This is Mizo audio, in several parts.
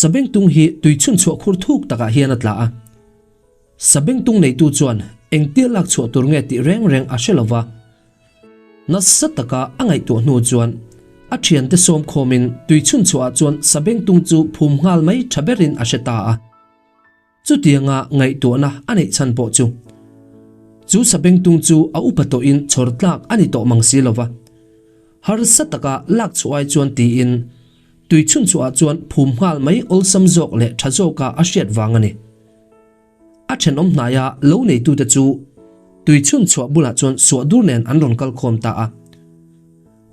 Sabengtung hi tui chhunchhuah khur thuk takah hian a tla a. Sabengtung neitu chuan engtia lak chhuah tur nge tih reng reng a hre lo va. Nasa taka a ngaihtuah hnu chuan a thiante sawm khawmin tui chhunchhuahah chuan sabengtung chu phum nghal mai tha berin a hre ta a. Chutianga ngaihtuahna a neih chhan pawh chu chu sabengtung chu a upa tawhin chhawr tlak a ni tawh mang si lo va. Harsa taka lak chhuah ai chuan tiin tui chhunchhuahah chuan phum nghal mai awlsam zawk leh tha zawka a hriat vang a ni. A thenawm hnaia lo neitute chu tui chhunchhuah bulah chuan suah dur nen an rawn kal khawm ta a.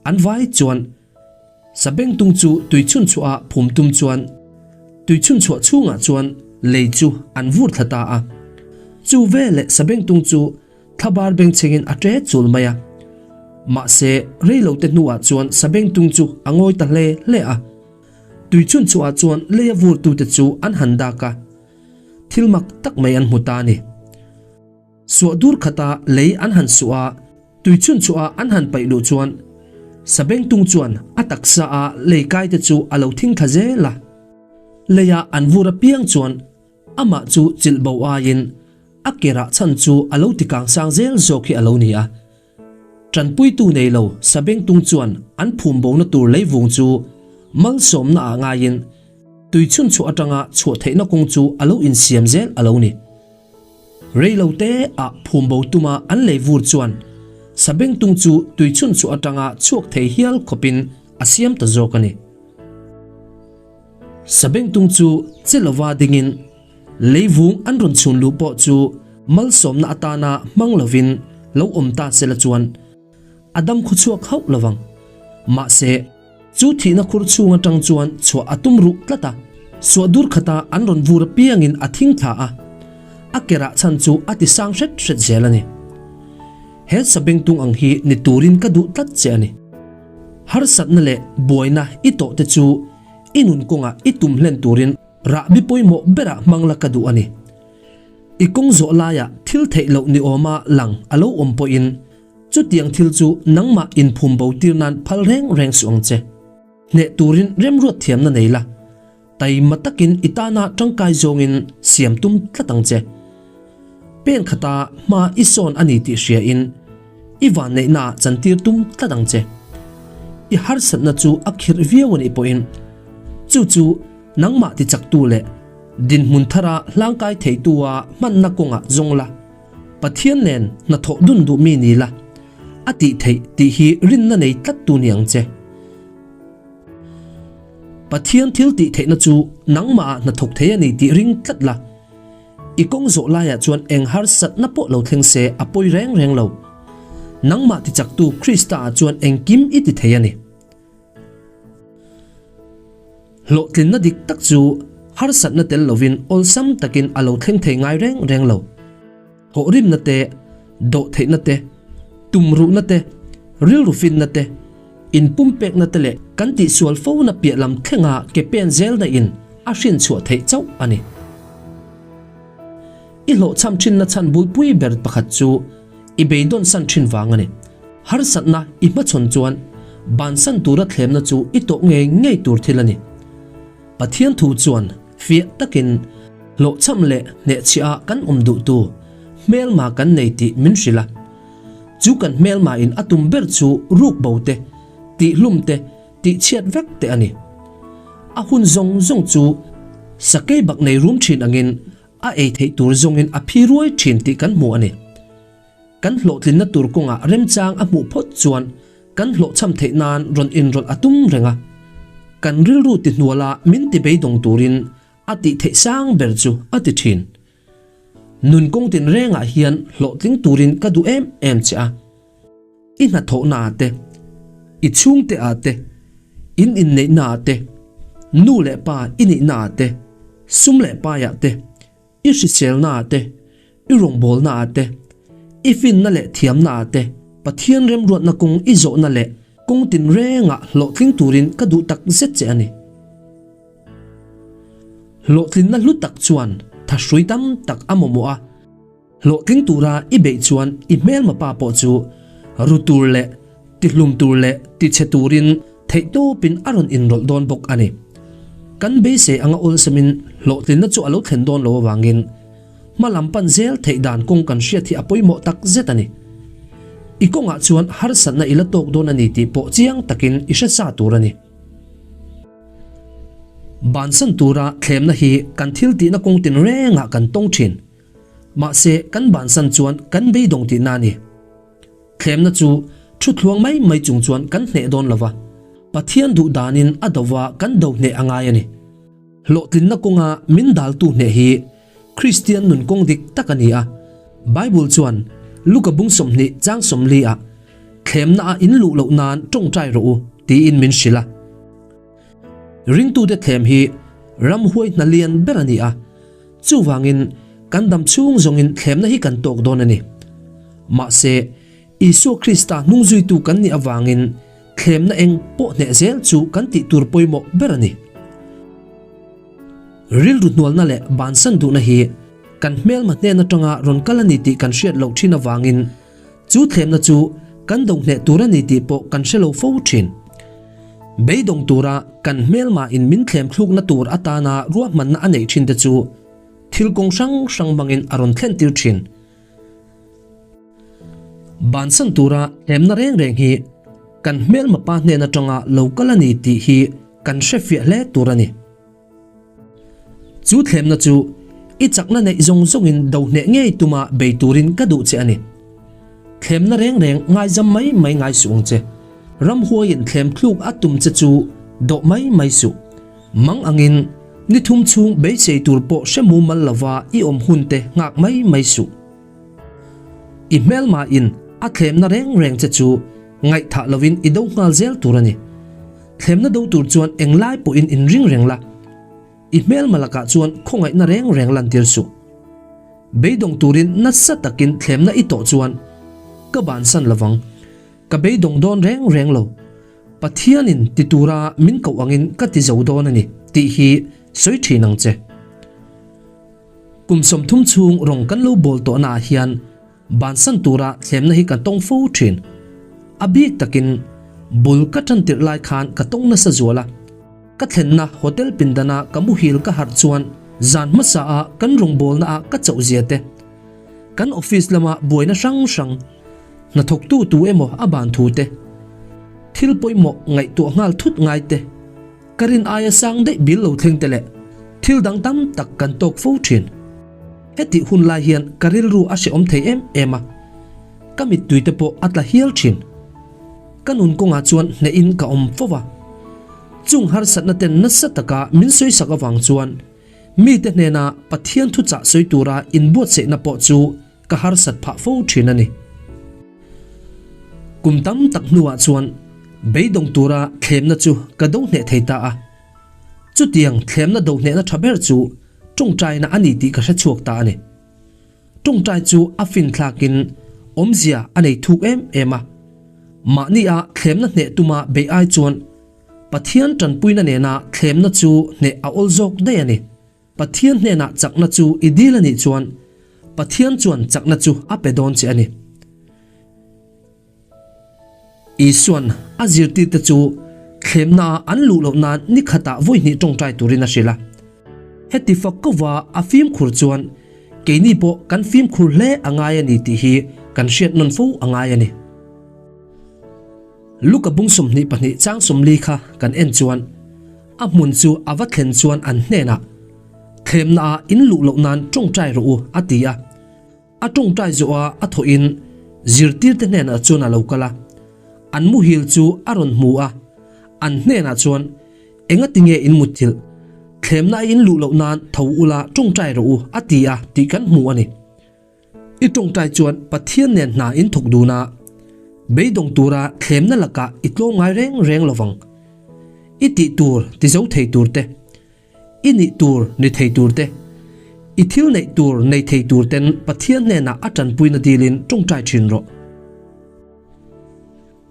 An vai chuan Sabengtung chu tui chhunchhuah a phum tum chuan tui chhunchhuah chhungah chuan lei chu an vur thla ta a. Chu veleh Sabengtung chu thlabar bengchhengin a ṭe chul mai a. Mahse, reilote hnuah chuan Sabengtung chu a ngawi ta hle hle a. Tui chhunchhuah chuan lei a vurtute chu an han dak a. Thil mak tak mai an hmu ta a ni. Suah dur khata lei an han suh a, tui chhunchhuah a an han paih luh chuan Sabengtung chuan a taksa a lei kai te chu a lo thing thla zel a. Leia an vur apiang chuan amah chu chilh bo aiin a ke rah chhan chu a lo ti kang sang zel zawk hi a lo ni a. Tanpuitu nei lo Sabengtung chuan an phum bona tur leivung chu malsawmna ah ngaiin tui chhunchhuah atanga chhuah theihna kawng chu a lo insiam zel a lo ni. Rei lo te ah phum bo tuma an lei vur chuan Sabengtung chu tui chhunchhuah atanga chhuak thei hial khawpin a siam ta zawk a ni. Sabengtung chu che lova dingin Leivung an rawn chhun luh pawh chu malsawmna atana hmang lovin lo awm ta se la chuan a dam khaw chhuak hauh lovang. Mahse, chu thihna khur chhung atang chuan chhuah a tum ruh tlat a, suah dur khata an rawn vur apiangin a thing thla a, a kerah chhan chu a ti sang hret hret zel a ni. He sabengtung ang hi ni turin ka duh tlat che a ni. Harsatna leh buaina i tawh te chu i nun kawngah i tum hlen turin Rahbi pawimawh berah hmang la ka duh a ni. I kawng zawh laiah thil theih loh ni awma lang a lo awm pawhin chutiang thil chu nangmah inphum bo tir nan phal reng reng suh ang che. Hneh turin remruat thiamna nei la, taima takin i tana tangkai zawngin siam tum tlat ang che. Pen khata hma i sawn a ni tih hriain i vanneihnaah chantir tum tlat ang che. I harsatna chu a khirh viau a nih pawhin chu chu Nangmah ti chaktu leh dinhmun thara hlangkai theitua hmanna kawngah zawng la, Pathian nen hnathawh dun duh mi ni la, a tih theih tih hi rinna nei tlat tu ni ang che. Pathian thil tih theihna chu nangmahah hnathawk thei a ni tih ring tlat la, i kawng zawh laiah chuan eng harsatna pawh lo thleng se a pawi reng reng lo. Nangmah ti chaktu Krista-ah chuan engkim i ti thei a ni. Hlawhtlinna dik tak chu harsatna tel lovin awlsam takin a lo thleng thei ngai reng reng lo. Thawhrimna te, dawhtheihna te, tumruhna te, rilru finna te, inpumpekna te leh kan tihsual fona piah lam thlenga ke pen zelna in a hrinchhuah theih chauh a ni. I hlawhchham thinna chhan bulpui ber pakhat chu i beidawn san thin vang a ni. Harsatna i hmachhawn chuan bansan tura thlemna chu i tawh ngei ngei tur thil a ni. Pathian thu chuan fiah takin hlawhchham leh hnehchhiah ah kan awm duhtu hmelma kan nei tih min hrilh a. Chu kan hmelma in a tum ber chu ruk bo te, tihhlum te, tihchhiat vek te a ni. A hun zawng zawng chu sakei bak nei rum thin angin a ei theih tur zawngin a phi ruai thin tih kan hmu a ni. Kan hlawhtlinna tur kawngah remchang a hmuh phawt chuan kan hlawhchham theih nan rawn inrawlh a tum reng a. Kan rilru ti hnuala min ti beidawng turin a tih theih sang ber chu a ti thin. Nun kawng tinrengah hian hlawhtling turin ka duh em em che a. I hnathawhna ah te, i chhungte ah te, in inneihna ah te, nu leh pa i nihna ah te, sum leh pai ah te, i hriselna ah te, i rawngbawlna ah te, i finna leh thiamna ah te, Pathian remruatna kawng i zawhna leh kawng tinrengah hlawhtling turin ka duh tak zet che a ni. Hlawhtlinna hlu tak chuan thahrui tam tak a mamawh a. Hlawhtling tura i beih chuan i hmelma pa pawh chu ru tur leh tihlum tur leh tichhe turin theihtawpin a rawn inrawlh dawn bawk a ni. kan beisei anga awlsamin hlawhtlinna chu a lo thlen dawn lo avangin hma lam pan zel theih dan kawng kan hriat hi a pawimawh tak zet a ni. I kawngah chuan harsatna i la tawk dawn a ni tih pawh chiang takin i hre sa tur a ni. Bansan tura thlemna hi kan thil tihna kawng tinrengah kan tawng thin. Mahse kan bansan chuan kan beidawng tihna a ni. Thlemna chu thu thluang mai mai chung chuan kan hneh dawn lo va, Pathian duh danin a do va kan do hneh a ngai a ni. Hlawhtlinna kawnga min daltu hneh hi Kristian nun kawng dik tak a ni a. Bible chuan Luka bung 20 chang 40 ah, Thlemna a in luh loh nan tawngtai rawh u, tiin min hrilh a. Ringtute thlem hi ramhuai hna lian ber a ni a. Chuvangin, kan dam chhung zawngin thlemna hi kan tawk dawn a ni. Mahse, Isua Krista hnungzuitu kan nih avangin thlemna eng pawh hneh zel chu kan tih tur pawimawh ber a ni. Rilru hnualna leh bansan duhna hi kan hmelma hnen atanga rawn kal a ni tih kan hriat loh thin avangin chu thlemna chu kan do hneh tur a ni tih pawh kan hre lo fo thin. Beidawng tura kan hmelma in min thlem thlukna tur atana ruahmanna a neih thin te chu thil kawng hrang hrang hmangin a rawn thlen tir thin. Bansan tura hlemna reng reng hi kan hmelma pa hnen atanga lo kal a ni tih hi kan hre fiah hle tur a ni. Chu thlemna chu i chakna neih zawng zawngin do hneh ngei tuma bei turin ka duh che a ni. Thlemna reng reng ngaizam mai mai ngai suh ang che. Ramhuaiin thlem thluk a tum che chu dawh mai mai suh. Mang angin ni thum chhung beisei tur pawh hre mumal lova i awm hun te nghak mai mai suh. I hmelmain a thlemna reng reng che chu ngaihthah lovin i do nghal zel tur a ni. Thlemna do tur chuan englai pawhin inring reng la, i hmelma lakah chuan khawngaihna reng reng lantir suh. Beidawng turin nasa takin thlemna i tawh chuan ka bansan lovang, ka beidawng dawn reng reng lo, Pathianin ti tura min koh angin ka ti zo dawn a ni tih hi sawi thin ang che. Kum 30 chhung rawng kan lo bawl tawhnaah hian Bansan tura thlemna hi ka tawng fo thin. A bik takin bul ka tan tirh lai khan ka tawng nasa zual a. Ka thlenna hotel pindana ka muhil ka harh chuan zan hmasa a kan rawngbawlna ah ka chauh zia te, kan office lama buaina hrang hrang, hnathawktu tu emaw a ban thu te, thil pawimawh ngaihtuah nghal thut ngai te, ka rin aia sang daih bil lo thleng te leh thil dang tam tak kan tawk fo thin. Hetih hun lai hian ka rilru a hrehawm thei em em a, ka mittui te pawh a tla hial thin. Ka nun kawngah chuan hnehin ka awm fo va, chung harsatna ten nasa taka min sawisak avang chuan mite hnena Pathian thuchah sawi tura inbuatsaihna pawh chu ka harsat phah fo thin a ni. Kum tam tak hnuah chuan beidawng tura thlemna chu ka do hneh thei ta a, chutiang thlemna do hnehna tha ber chu Tawngtaina a ni tih ka hre chhuak ta a ni. Tawngtai chu a finthlakin awmzia a nei thuk em em a. Mahnia thlemna hneh tuma beih ai chuan Pathian tanpuina nena thlemna chu hneh a awl zawk daih a ni. Pathian hnenah chakna chu i dil a nih chuan Pathian chuan chakna chu a pe dawn che a ni. Isuan a zirtirte chu thlemnaah an luh loh nan ni khatah vawi hnih tawngtai turin a hrilh a. Heti fak kova a fimkhur chuan keini pawh kan fimkhur hle a ngai a ni tih hi kan hriat nawn fo a ngai a ni. Luka bung 22 chang 40 kha kan en chuan a hmun chu a va thlen chuan an hnenah, Thlemnaah in luh loh nan tawngtai rawh u, a ti a. A tawngtai zawh a a thawhin zirtirte hnenah chuan a lo kal a, an muhil chu a rawn hmu a, an hnenah chuan, Engati nge in mutthilh? Thlemna a in luh loh nan tho ula tawngtai rawh u, a ti a tih kan hmu a ni. I tawngtai chuan Pathian nen hna in thawk dun a, beidawng tura thlemna lakah i tlawm ngai reng reng lovang. I tih tur ti zo thei tur te. I nih tur ni thei tur te, i thil neih tur nei thei tur ten Pathian hnenah a tanpuina dilin tawngtai thin rawh.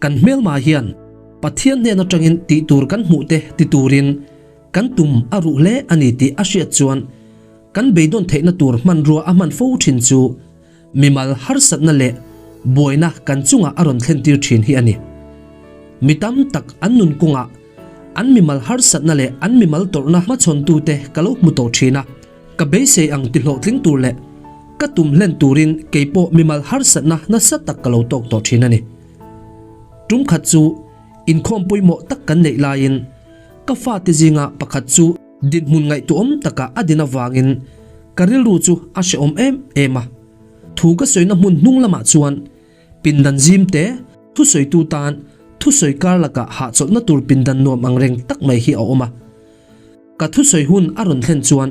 Kan hmelma hian Pathian hnen atangin tih tur kan hmuh te ti turin kan tum a ruh hle a ni tih a hriat chuan kan beidawn theihna tur hmanrua a hman fo thin chu mimal harsatna leh buaina kan chungah a rawn thlentir thin hi a ni. Mi tam tak an nun kawngah. An mimal harsatna leh an mimal tawrhna hmachhawntute ka lo hmu tawh thin a, ka beisei ang ti hlawhtling tur leh ka tum hlen turin kei pawh mimal harsatna nasa tak ka lo tawk tawh thin a ni. Tum khat chu inkhawm pawimawh tak kan neih laiin ka fate zinga pakhat chu dinhmun ngaihtuahawm takah a din avangin ka rilru chu a hrehawm em em a. Thu ka sawina hmun hnung lamah chuan Pindan zim te, thusawitu tan thusawi kar lakah hahchawlhna tur pindan nuam ang reng tak mai hi a awm a. Ka thusawi hun a rawn thlen chuan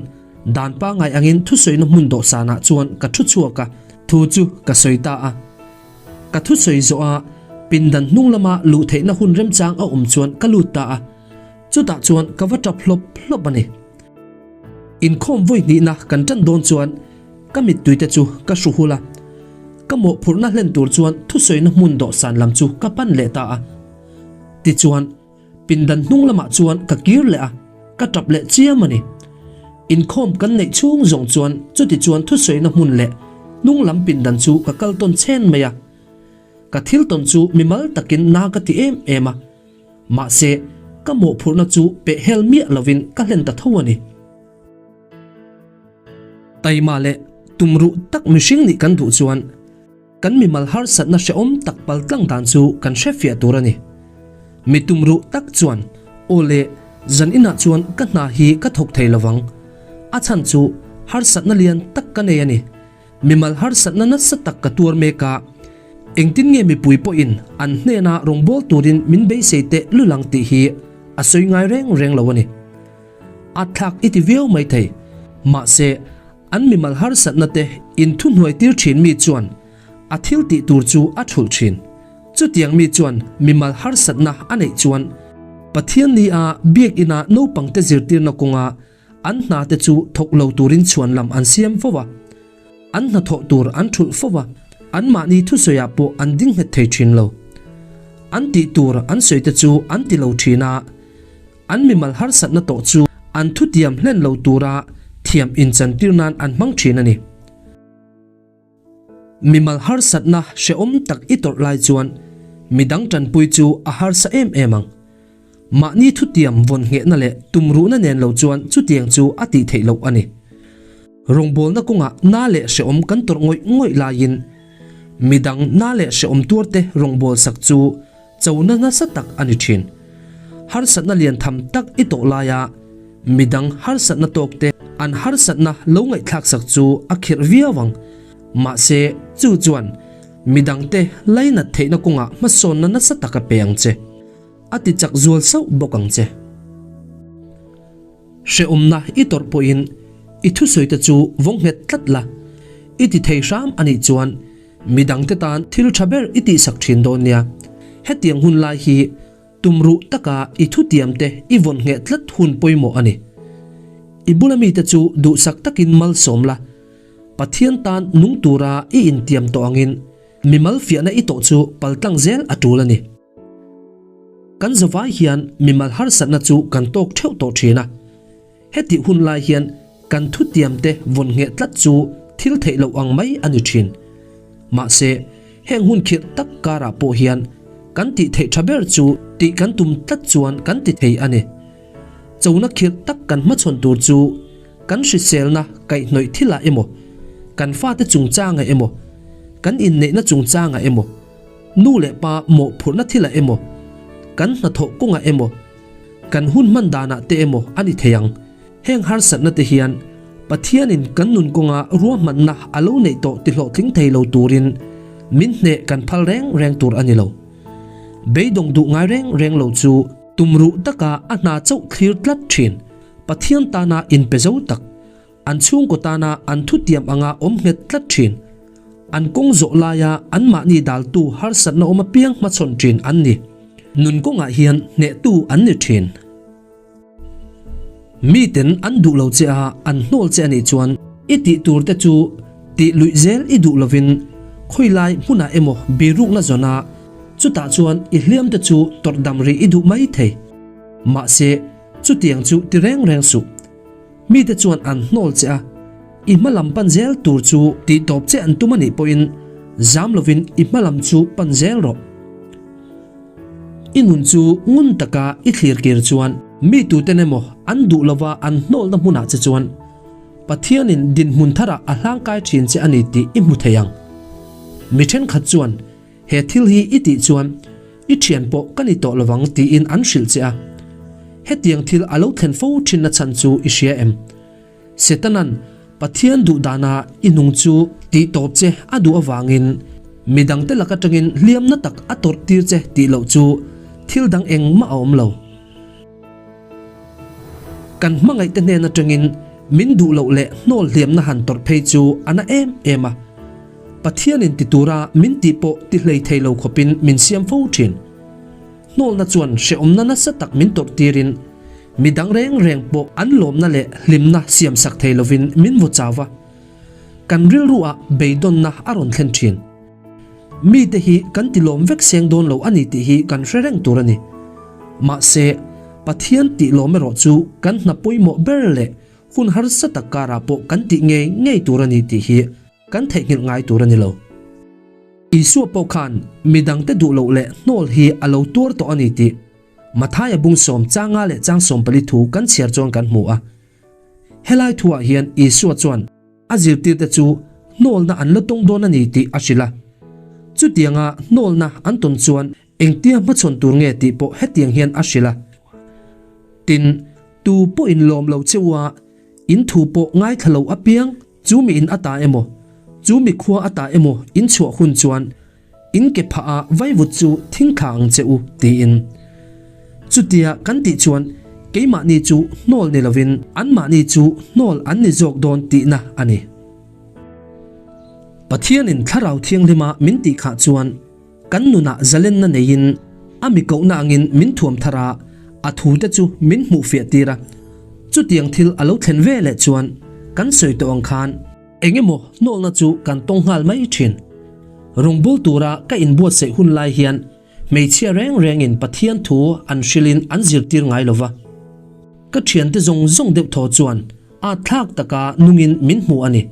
dan pangngai angin thusawina hmun dawhsanah chuan ka thu chhuak a, thu chu ka sawi ta a. Ka thusawi zawh a, pindan hnung lama luh theihna hun remchang a awm chuan ka lut ta a, chutah chuan ka va tap hlawp hlawp a ni. Inkhawm vawi hnihna kan tan dawn chuan ka mittui te chu ka hru hul a, ka mawhphurhna hlen tur chuan thusawina hmun dawhsan lam chu ka pan leh ta a. Tichuan, pindan hnung lamah chuan ka kir leh a, ka tap leh chiam a ni. Inkhawm kan neih chhung zawng chuan chuti chuan thusawina hmun leh hnung lam pindan chu ka kal tawn chhen mai a. Ka thil tawn chu mimal takin na ka ti em em a. Mahse, ka mawhphurhna chu peh hel miah lovin ka hlen ta tho a ni. Taima leh tumruh tak mihring nih kan duh chuan kan mimal harsatna hrehawm tak paltlang dan chu kan hrefiah tur a ni. Mi tumruh tak chuan, Aw le, zan inah chuan ka hna hi ka thawk thei lovang. A chhan chu harsatna lian tak ka nei a ni. Mimal harsatna nasa tak ka tuar mek a, engtin nge mipui pawhin an hnena rawngbâwl turin min beisei teh lul ang tih hi a sawi ngai reng reng lo a ni. A thlak i ti viau mai thei. Mahse, an mimal harsatna te inthuhnuai tir thin mi chuan a thil tih tur chu a thulh thin. Chutiang mi chuan mimal harsatna a neih chuan Pathian ni a biak ina naupangte zirtirna kawnga An hna te chu thawk lo turin chhuan lam an siam fo a, an hnathawh tur an thulh fo a, anmahni thusawiah pawh an ding nghet thei thin lo. An tih tur an sawi te chu an ti lo thin a, an mimal harsatna tawh chu an thutiam hlen lo tura thiam inchantir nan an hmang thin a ni. Mimal harsatna hrehawm tak i tawrh lai chuan midang tanpui chu a harsa em em ang. Mahni thutiam vawn nghehna leh tumruhna nen lo chuan chutiang chu a tih theih loh a ni. Rawngbawlna kawngah na leh hrehawm kan tawrh ngawih ngawih laiin midang na leh hrehawm tuarte rawngbawlsak chu chona nasa tak a ni thin. Harsatna lian tham tak i tawh laia midang harsatna tawkte an harsatna lo ngaihthlaksak chu a khirh viau ang. Mahse, chu chuan midangte lainat theihna kawngah hmasawnna nasa tak a pe ang che. A ti chak zual sauh bawk ang che. Hrehawmna i tawrh pawhin i thusawite chu vawng nghet tlat la, i ti thei hram a nih chuan Midangte tan thil tha ber i tihsak thin dawn nia. Hetiang hun lai hi tumruh taka i thutiamte i vawn ngheh tlat hun pawimawh a ni. I bula mite chu duhsak takin malsawm la, Pathian tan nung tura i intiam tawh angin mimal fiahna i tawh chu paltlang zel a tul a ni. Kan zavai hian mimal harsatna chu kan tawk theuh tawh thin a. Hetih hun lai hian kan thutiamte vawn ngheh tlat chu thil theih loh ang mai a ni thin. Mahse, heng hun khirh tak karah pawh hian kan tih theih tha ber chu tih kan tum tlat chuan kan ti thei a ni. Chona khirh tak kan hmachhawn tur chu kan hriselna kaihhnawih thilah emaw, kan fate chungchangah emaw, kan inneihna chungchangah emaw, nu leh pa mawhphurhna thilah emaw, kan hnathawh kawngah emaw, Kan hun hman danah te emaw a ni thei ang. Heng harsatna te hian Pathianin kan nun kawnga ruahmanna a lo neih tawh ti hlawhtling thei lo turin min hneh kan phal reng reng tur a ni lo. Beidawng duh ngai reng reng lo chu tumruh taka a hna chauh thlir tlat thin Pathian tana inpe zo tak An chhungkaw tana an thutiam anga awm nghet tlat thin. An kawng zawh laia anmahni daltu harsatna awm apiang hmachhawn thin an ni. Nun kawngah hian hnehtu an ni thin. Miten an duh lo che a, an hnawl che a nih chuan i tih tur te chu tih luih zel i duh lovin khawilai hmunah emaw birukna zawn a, chutah chuan i hliam te chu tawrh dam rih i duh mai thei. Mahse, chutiang chu ti reng reng suh. Mite chuan an hnawl che a, i hma lam pan zel tur chu tih tawp che an tum a nih pawhin zam lovin i hma lam chu pan zel rawh. I nun chu ngun taka i thlir kir chuan mi tuten emaw an duh lova an hnawlna hmunah che chuan Pathianin dinhmun tharah a hlangkai thin che a ni tih i hmu thei ang. Mi thenkhat chuan he thil hi i tih chuan i thian pawh ka ni tawh lovang tiin an hrilh che a. Hetiang thil a lo thlen fo thinna chhan chu i hria em? Setanan Pathian duh dana i nung chu tih tawp che a duh avangin mi dangte lak atangin hliamna tak a tawrh tir che tih loh chu thil dang engmah a awm lo. Kan hmangaihte hnen atangin min duh loh leh hnawl hliamna han tawrh phei chu a na em em a. Pathianin ti tura min tih pawh ti hlei thei lo khawpin min siam fo thin. Hnawlna chuan hrehawmna nasa tak min tawrh tirin mi dang reng reng pawh an lawmna leh hlimna siamsak thei lovin min vaw chau va, kan rilruah beidawnna a rawn thlen thin. Mite hi kan tilawm vek seng dawn lo a ni tih hi kan hre reng tur a ni. Mahse, Pathian tihlawm erawh chu kan hna pawimawh ber leh hun harsa tak karah pawh kan tih ngei ngei tur a ni tih hi kan theihnghilh ngai tur a ni lo. Isua pawh khan mi dangte duh loh leh hnawl hi a lo tuar tawh a ni tih Mathaia bung sawm changa leh chang 14 thu kan chhiar chuan kan hmu a. Helai thuah hian Isua chuan a zirtirte chu hnawlna an la tawng dawn a ni tih a hrilh a. Chutianga hnawlna an tawn chuan Engtia hmachhawn tur nge tih pawh hetiang hian a hrilh a. Tin, tu pawhin lawm lo che u a, in thu pawh ngaithla lo apiang, chu mi in ata emaw, chu mi khua ata emaw in chhuah hun chuan in ke phah a vaivut chu thing thla ang che u, tiin. Chutia kan tih chuan keimahni chu hnawl ni lovin anmahni chu hnawl an ni zawk dawn tihna a ni. Pathianin Thlarau Thianghlima min tih khah chuan, Kan nunah zalenna neiin a mi kohna angin min thuam thar a, a thute chu min hmuh fiah tir a. Chutiang thil a lo thlen ve leh chuan kan sawi tawh ang khan eng emaw hnawlna chu kan tawng nghal mai thin. Rawngbul tura ka inbuatsaih hun lai hian hmeichhia reng rengin Pathian thu an hrilhin an zirtir ngai lo va. Ka thiante zawng zawng deuh thaw chuan at thlak taka nungin min hmu a ni.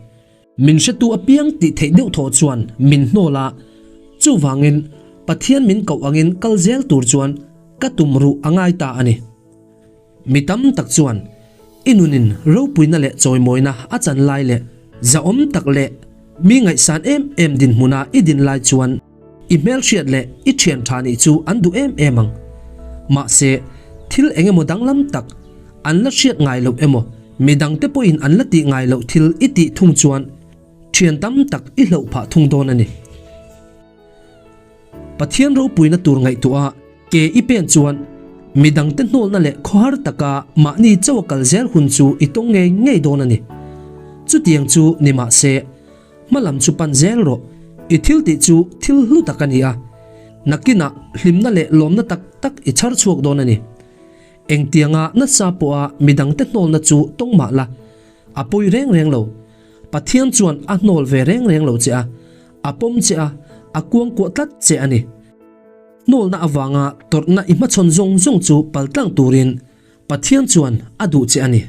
Min hretu apiang tih theih deuh thaw chuan min hnawl a, chuvangin Pathian min koh angin kal zel tur chuan ka tum ruh a ngai ta a ni. Mi tam tak chuan i nunin ropuina leh chawimawina a chan lai leh zahawm tak leh mi ngaihsan em em dinhmuna i din lai chuan i hmelhriat leh i thian tha nih chu an duh em em ang. Mahse, thil eng emaw danglam tak an la hriat ngai loh emaw, mi dangte pawhin an la tih ngai loh thil i tih thung chuan thian tam tak i hloh phah thung dawn a ni. Pathian ropuina tur ngaihtuah a ke i pen chuan mi dangte hnawlna leh khawhar taka mahni chauh a kal zel hun chu i tawng ngei ngei dawn a ni. Chutiang chu ni mahse, Hmalam chu pan zel rawh, i thil tih chu thil hlu tak a ni a, nakinah hlimna leh lawmna tak tak i chhar chhuak dawn a ni. Engtianga nasa pawha midangte hnawlna chu tawng mah la, a pawi reng reng lo. Pathian chuan a hnawl ve reng reng lo che a, a pawm che a, a kuangkuah tlat che a ni. Hnawlna avanga tawrhna i hmachhawn zawng zawng chu paltlang turin Pathian chuan a duh che a ni.